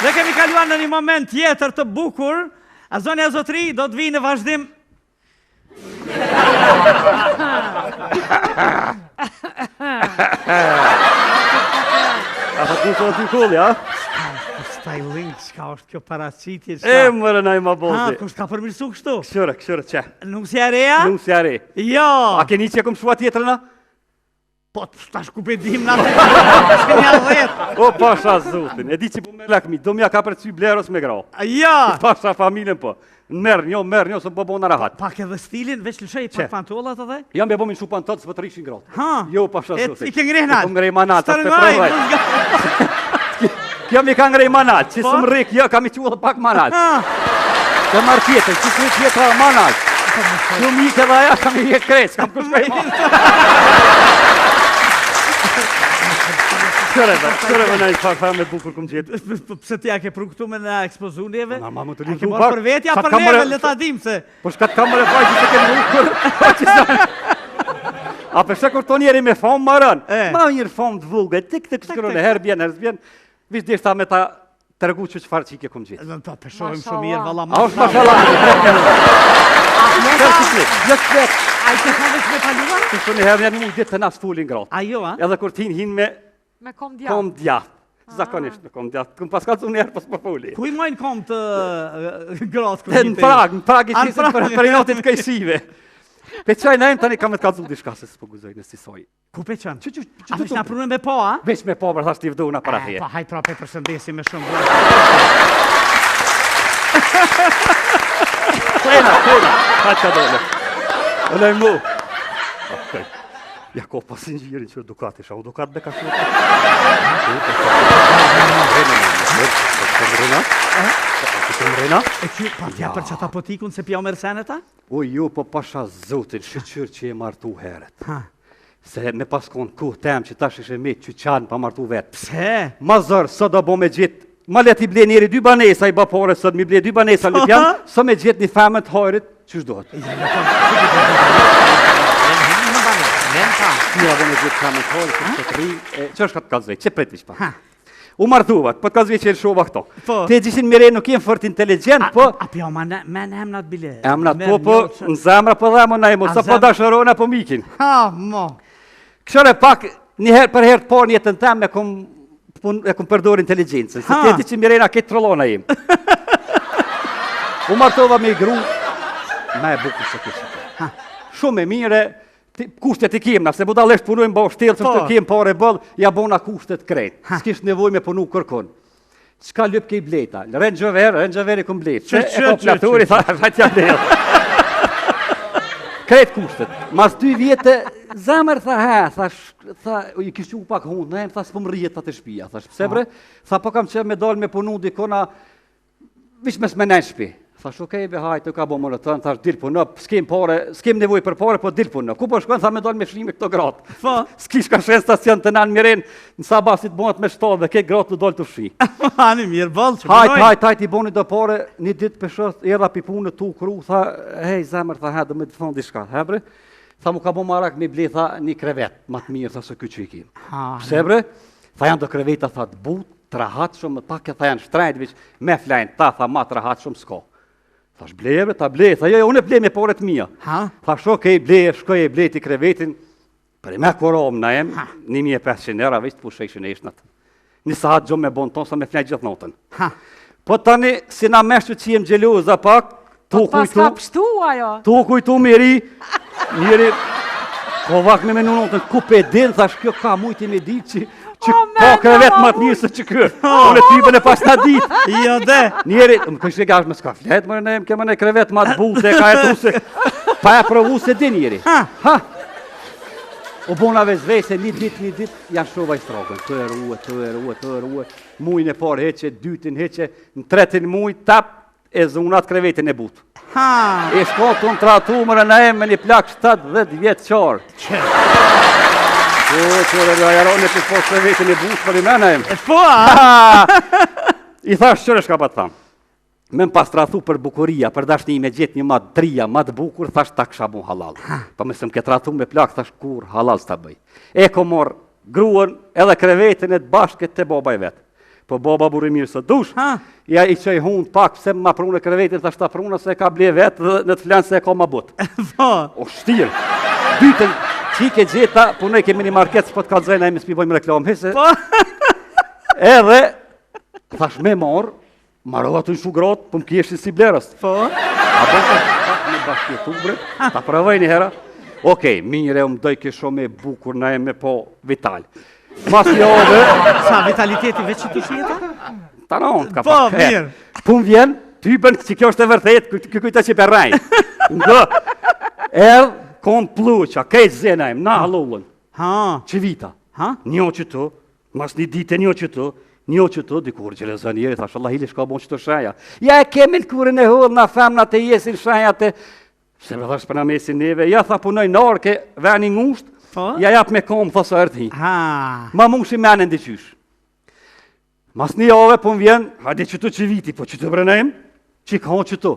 Dhe kemi kaluar në një moment tjetër të bukur. A zonja zotri do të vijë në vazhdim A pa ku aty kolli, a? Styling, çka është kjo paraqitje, çka? E more Naim Abazi. Ha, kush ka përmirësu kështu? Kqyre, kqyre, qe. Nusja e reja? Nusja e re. Jo. A keni që kom shua tjetrën, a? Po, tash ku pe dim na të një dhetë. O, pasha zotin, e di që po me lakmi, do m'ja ka përcy bleros me gra. Ja! Pasha familjen po, merr një, merr një, se po bona rahat. Pak edhe stilin, veç lëshoj pak pantollat edhe? Jam be bo mi lshu pantollat, s'po të rrishin gratë. Ha? Jo, pasha zotin. E, i ke ngreh nalt. Po ngrej ma nalt, të provoj. Kjo mi ka ngrej ma nalt, që po? s'më rrik, jo, kam i çu edhe pak ma nalt. Të marrë tjetër, që s'më tjetra ma nalt. Kjo mi ke dhe aja, kam i hjek krejt, s'kam kush prej ma. Qyre be, qyre be në i farë farë me bukur kum gjetë. Pse ti a ke pru këtu me na ekspozu neve? Na, ma më të A ke marrë për vetja për neve, le ta dim se. Po shka të kam më refaj që se kemi ukur. A për shë kur të njeri me famë marën. Ma mirë famë të vogël, tik tik shkron e herë bjen, herë s'bjen. Vish deshta me ta tregu që çfarë çike kom gjetë. Dhe ta peshohim shumë mirë, valla A është mashallah? Jo të A i të ka veç me kaluar? Të shë një herë një mund ditë të nas fulin gratë. A jo, a? Edhe kur t'hin hin me Me kom djathtë. Kom djathtë. Zakonisht me kom djathtë. Kum pas kallzu një herë pas po foli. Ku i majnë kom të gratë? Në Prag, në Prag i qisin për për inatit kajshive. Pe çaj na tani kam me të kallzu diçka se s'po guzoj në si soj. Ku pe çon? Që që që A veç na prunë me po, a? Veç me po, për thash ti vduna para teje. Po haj prapë e përshëndesim me shumë vllazën. Plena, plena. Hajt ka dole. Olej mu. Okej. Ja ko pas zinxhirin që Ducati, sha u Ducat be ka shumë. Rena? E që pa t'ja për qata potikun se pja merr seneta? O ju, po pasha zotin, shyqyr që je martu heret. Ha. Se me pas konë ku tem që tash ishe me qyqan pa martu vetë. Pse? Ma zor, sot do bo me gjetë, ma le t'i ble njeri dy banesa i ba pare sot, mi ble dy banesa në pjanë, sot me gjetë një femën të hajrit, qysh duhet. Ja, ja, po, Mira bo me gjetë femën të hajrit, që të rri, e, që është ka të kallzoj, që prit veç pa. U martuva, po të kallzoj që e lëshova këto. Po. Te gjishin mire nuk jem fort inteligjent, po... A, a pjo, ma në, me në emnat bile. Emnat po, po, në zemra po dhe mo na emo, sa po dashurona po mikin. Ha, mo. Këshore pak, një herë për herë të parë në jetën teme, kom, pun, e kom përdor inteligjencën. Se ti e di që Mirena këtë trollona jem. U martova me i gru, ma e bukur se kishë. Shumë e mire, Ti, kushtet i kem na, se budallisht punojmë bo shtellë, po. të kem pare boll, ja bona kushtet krejt. S'kish nevojë me punu kërkun. Çka lyp ke i bleta? Range Rover, Range Rover i kom blet. Që, e po platuri, tha, hajt ja blej. Krejt kushtet. Mas dy vjetë, zemër, tha, he, tha, tha, i kish qu pak hundë, ne, tha, s'po më rrihet, tha, te shpia. Thash, pse bre? Tha, po kam qef me dalë me punu dikona, Vish mes me nejt shpi. Thash, okej, be hajt, të ka bo monoton, thash, dil puno, s'kem pare, s'kem nevojë për pare, po dil puno. Ku po shkon, tha me dal me fshi me këto gratë. Po. S'kish ka shen stacion të nanë miren, në sabah si të bëhet me shtatë dhe ke gratë të dalë të fshi. Ani mirë, boll, që Hajt, hajt, hajt, i boni do pare, një ditë pe shoh, erdha pi punë tu kru, tha, hej, zemër, tha, he, do me të thonë diçka, he, bre? Tha, mu ka bo marak me ble, tha, një krevet, ma të mirë, tha, se ky që i kim. Pse, bre? Tha, janë do kreveta, tha, të butë, të rahatshëm, më pak e tha janë shtrejt, veç me flajnë ta, tha ma të rahatshëm s'ka. Thash bleje, bre, ta bleje, tha jo, jo, unë e blej me pare të mia. Ha? Thash, okej, bleje, shkoj e blej ti krevetin, për i me korom në em, 1500 euro, veç të pusheshin e ishnat. Një sahat gjumë me bon tonë, sa me flajt gjithë natën. Ha. Po tani, si na meshtu që jem xheloza pak, tu Po pas kujtu, ka pështu ajo. Tu kujtu miri, njeri, ko vak me menu natën, ku pe din, thash, kjo ka mujti me dit që, që O, ka men, krevet ma ma të mirë se që kërë. Unë e typën e pas ta dit. Jo de. Njeri, më kështë e me s'ka flet, më ne kema në krevet ma të butë, e ka e tu se, pa e provu se din njeri. Ha. Ha. U bona vezvese, një dit, një dit, janë shova i strokën, të e rue, të e rue, të e rue, mujin e parë heqe, dytin heqe, në tretin muj, tap, e zunat krevetin e butë. Ha. E shko të në tratu mërë në e me një plak 70 vjeçar. Që? Po, që dhe dhe ajarone për po krevetin e butë, për i mena em. E po, a? I thash qyre shka pa të thamë. Me më pas tradhtu për bukuria, për dashni me gjetë një ma të tria, ma të bukur, thash ta kisha bu hallall. Po me se më ke tradhtu me plak, thash kur hallall s'ta bëj. E ko morë gruën edhe krevetin e të bashkët të baba i vetë. Po baba burri mirë së dush. Ha. Ja i çoj hund pak pse ma prunë krevetin, thash ta pruna se e ka ble vet dhe në të flan se e ka ma but. Po. O shtirë. Dytën, çike gjeta, punoj ke mini market, s'po të kallzoj na s'pi bëjmë reklamë, hese. Po. Edhe thash me marr, marova të në gratë, po më kjeshin si blerës. Po. A bon ka pak me bashkjetu, bre, ta provoj një hera. Okej, mirë, e më dojke shumë e bukur, na e me po vital. Mas një ove, Sa vitaliteti veç që të jeta? ta në ka Po, pak. E, mirë. Po më vjen, ty bën që kjo është e vërtet, ky ky kujta që perraj. Nga. Erdh kon pluqa, krejt zena im, na hallullën, Ha. që vita. Ha? Një që të, mas një dite një që të, një që të, dikur që lezën njeri, thash, Allah hili, shka bon që të sheja. Ja e kemi në kurën e hullë, na femna të jesin shejat e... Se me thash për na mesin neve, ja tha punoj në orë ke veni ngusht, Po. ja jap me kom, tha sa erë të hi. Ha. Ma mushi menen diqysh. Mas një jave po më vjen, hajde që të që viti, po që të brenajmë, që ka që të.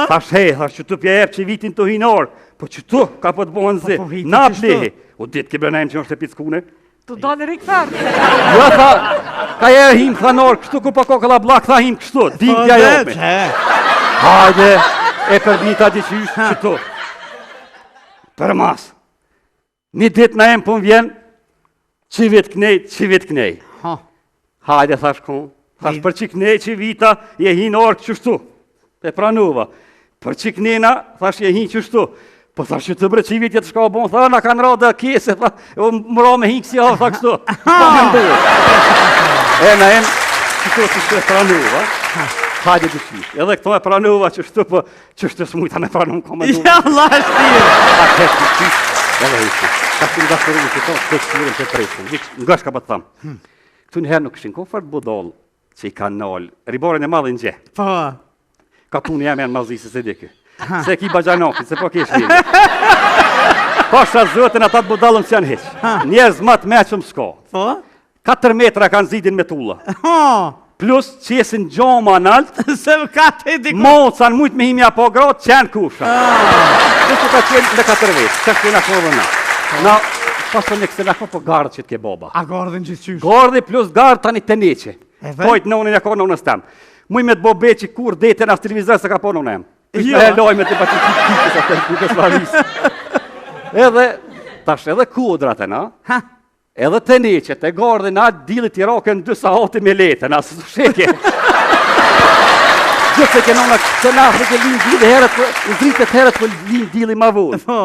Thash hej, thash që të pja jep që vitin të hinë orë, po që të, ka po të bohen zi, Po, po, hiti na qështu. blehi. U ditë ke brenajmë që është e pickune. Të dalë rikfer. Jo, tha, ka e him, tha në orë, kështu ku po kokëlla blak, tha him kështu, dim Po, t'ja dhe, jepme. që? Hajde, e përbita diqysh, që të. Për mas. Një ditë na em po më vjen, që vit knej, që vit knej. Ha. Hajde, thash ku. Thash për që knej që vita, je hin orë qështu. E pranuva. Për që knena, thash je hin qështu. Po thash që të bre që vit jetë shka bon, tha, na kanë ra dhe kese, tha, o më ra me hin kësi javë, tha kështu. Po me ndodh. E na em, qështu qështu e pranuva. Hajde të qysh. Edhe këto e pranuva qështu, po qështu s'mujta me pranu, më ka me ndodh. Ja, Allah, shtirë. Ta kesh të qysh, edhe hiqi. Ta shumë dashuruar që to, të shtirën të presin. Viç, nga shka po të tham. Këtu një herë nuk ishin kon fort budall që i kanë nal. Riborin e madh në gjeh. Po. Ka punë jam janë mazi se se di ky. Se ki baxhanokin, se po kesh mirë. Pasha zotën ata të budallëm që janë hiq. Njerëz më të meqëm s'ka. Po. 4 metra kanë zidin me tulla. Ha. Plus qesin gjoma nalt, Se më ka të diku. Moca në mujtë me himja po gratë, qenë kusha. Kështu ka qenë në 4 vetë, që kështu na kohë na. Na, pasë në këse na kohë po gardë që të ke baba. A gardhin gjithë qysh. Gardhi plus gardë tani të neqe. Edhe? Pojt nonën ja ka nonës tem. Muj me të bo be që kur dete në televizor s'e ka po nonën em. Jo. Jo. E loj me të pa që që që sa të Jugosllavisë. Edhe, tash edhe kudrat e na, Ha. edhe të neqet, e gardhin na dillit i rake në 2 sahati me letën, asë të sheke. Gjithë se ke nona, se na se ke linë dilli herët, po, zritet herët, po linë dilli ma vonë. Po.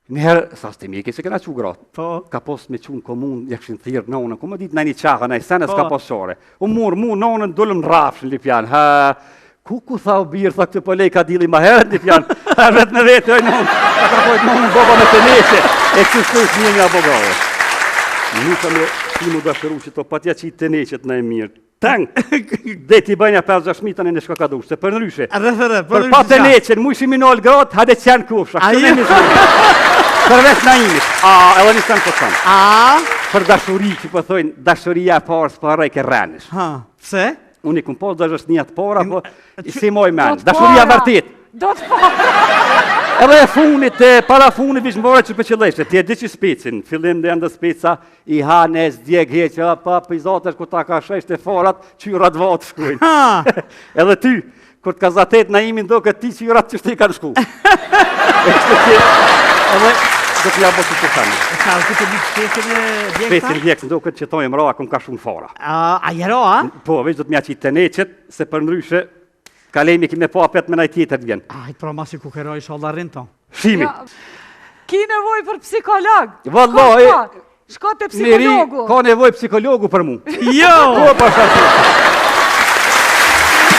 Një herë, sa s'ti mjeki se kena qu gratë. Po. Ka pos me qu në komunë, ja kishin thirrë nonën, ku më ditë në një qaha, në një sene, s'ka Po. pos qare. U murë, mu nonën, dullëm në rafsh në Lipjan. Ha, ku ku tha o birë, tha këtë po lej ka dilli ma herët në Lipjan. Ha, vetë me vetë, oj nonë, ta ka pojt nonën baba me të neqe. E kështu shtu është një nga bogave. Nuk ka me ti mu dasheru që to patja që i të neqet në e mirë. Tang! Dhe ti bëjnë 5-6 mijë tani në shka ka dush, se për ndryshe. Rreth rreth, Për pa të neqen, mu ishim i nalë gratë, hajde qenë kufsha. A Kështu jo. ne nisëm. Përveç Naimit. A, edhe një sen po të thëmë. A? Për dashuri që po thojnë, dashuria e parë s'po harroj ke rrenesh. Ha. Pse? Unë i kum pas dashurinë të para, po i si moj Do men. të Dashuria para. vërtet. Do të para. Edhe e funit, e para funit, vish më që përqëlleshe. Ti e di që specin, fillim dhe janë dhe speca, i ha ne s'djeg heq, a, pa pizatesh ku ta ka shesh të farat, qyrat vatë shkujnë. Ha. Edhe ty, kur të ka zatet na imin do këtë ti qyrat që shti kanë shku. e kështu që, edhe do t'ja bo që të thënë. Ka ku të ditë specin e djegta? Specin djegë, do këtë që thojmë ra, kum ka shumë fara. A, a jero, a? Po, veç do të mja qitë të neqet, se për ndryshe, kalemi ki me po apet me naj tjetër të vjen. Aj, pra masi ku këroj, inshallah rrin to. Shimi, Ja, Ki nevojë për psikolog. Vallahi, Shko, shko, shko te njeri psikologu. ka nevojë psikologu për mu. Jo! Po, pasha.